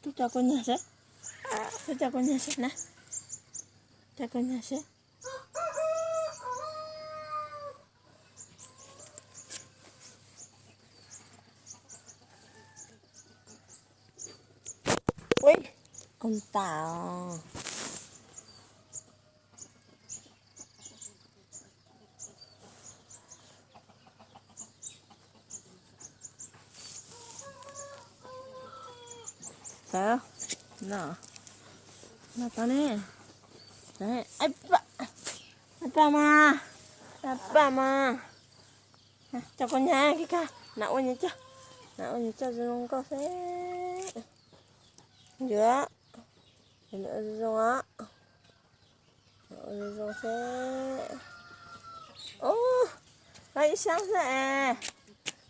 Tub coj koj nyag seb. Tub coj koj nyag seb na. Coj koj nyag seb. Ui, koj tas os. Sawv, no, no tau ne. Sawv, ai pam, ai pam mas, ai pam mas. Coj koj nyag kiag, nas ua nyag coj, nas ua nyag coj zoo nkauj xwb. Yuav, yuav zoo zoo os. Zoo zoo seb. Ub, tau ib sab xwb es.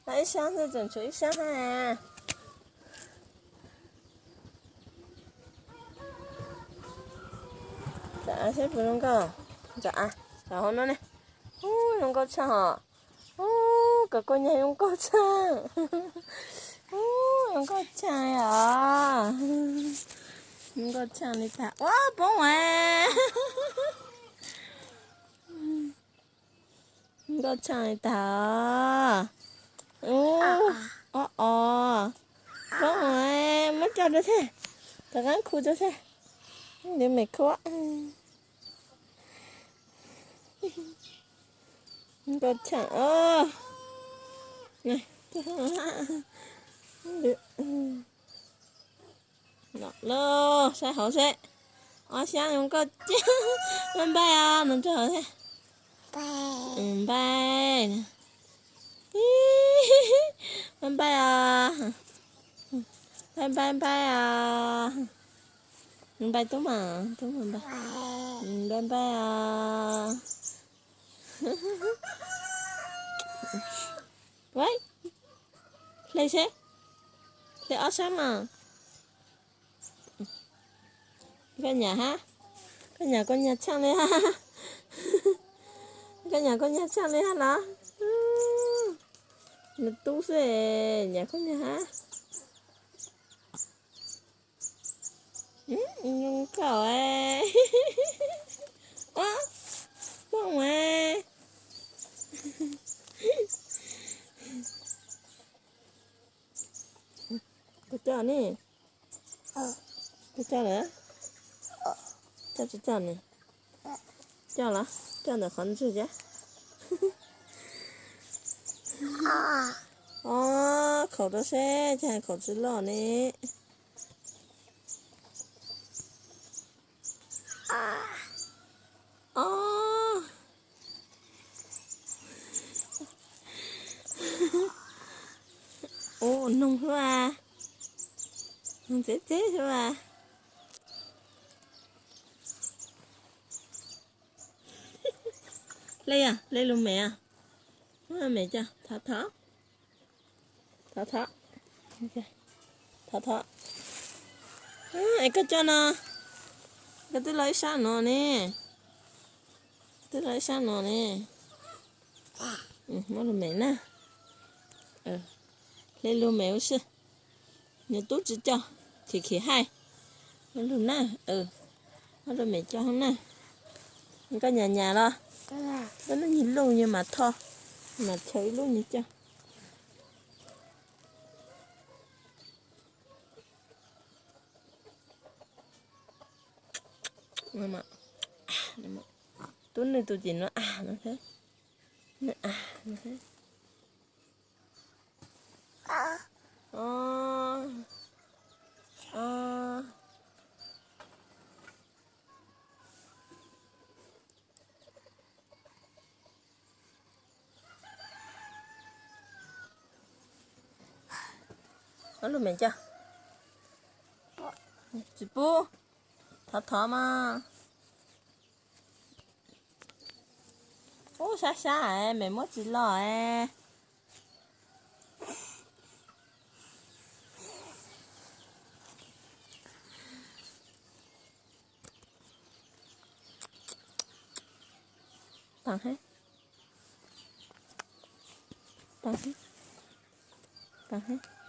Tau ib sab xwb, tseem tshuav ib sab na. Tsam seb puas zoo nkauj. Tsam, tsam hauv no ne. Ub, zoo nkauj tshaj hos. Ub, koj koj nyag zoo nkauj tshaj. Ub, zoo nkauj tshaj os. Zoo nkauj tshaj li tag. Ua poob es. Zoo nkauj tshaj li tag. Ub, o o. Poob es, muab coj rau thiab. Rov qab khu rau thiab. Nws me khuab. Nkauj tshaj os. Los saib hauv seb. Ob sab zoo nkauj tshaj. Npaj npaj os, no rau hauv thiab. Npaj. Npaj npaj os. Npaj npaj npaj os. Npaj tub mas, tub mas npaj. Npaj npaj os. Ua, hle seb, hle ob sab mas. Koj nyam hab, koj nyam koj nyag tshaj li hab. Koj nyam koj nyag tshaj li hab los? Nws tub xwb, nyam koj nyag hab. Zoo nkauj. Ua, poob es. Koj coj ne. Koj coj lawm. Coj tsis coj ne? Coj los, coj ntawm qhov ntswg thiab. Ob, khaum rau seb, cas khaum tsis loj ne. Ob. Ub, noog xwb as. Noog txev txev xwb as. Hle os, hle lus mem os. Muab mem coj, thov thov. Thov thov. Thov thov. Es koj coj no. Koj twb loj ib sab no ne. Twb loj ib sab no ne. Muab lus mem na. Hle lus mem ua si. Nws tub tsis coj, khim khim haij. Muab lus na. Muab lus mem coj hab na. Koj nyam nyam los? Koj noj nyuag luj nyuag mam tho, mam chaw ib lub nyuag coj. Tub nwj tus ces nws a no thiab. Nws a no thiab. Muab lus mem coj. Tsis pub. Thov thov mas. Ub, sab sab es mem muab tsis loj es. Tag hab. Tag hab. Tag hab.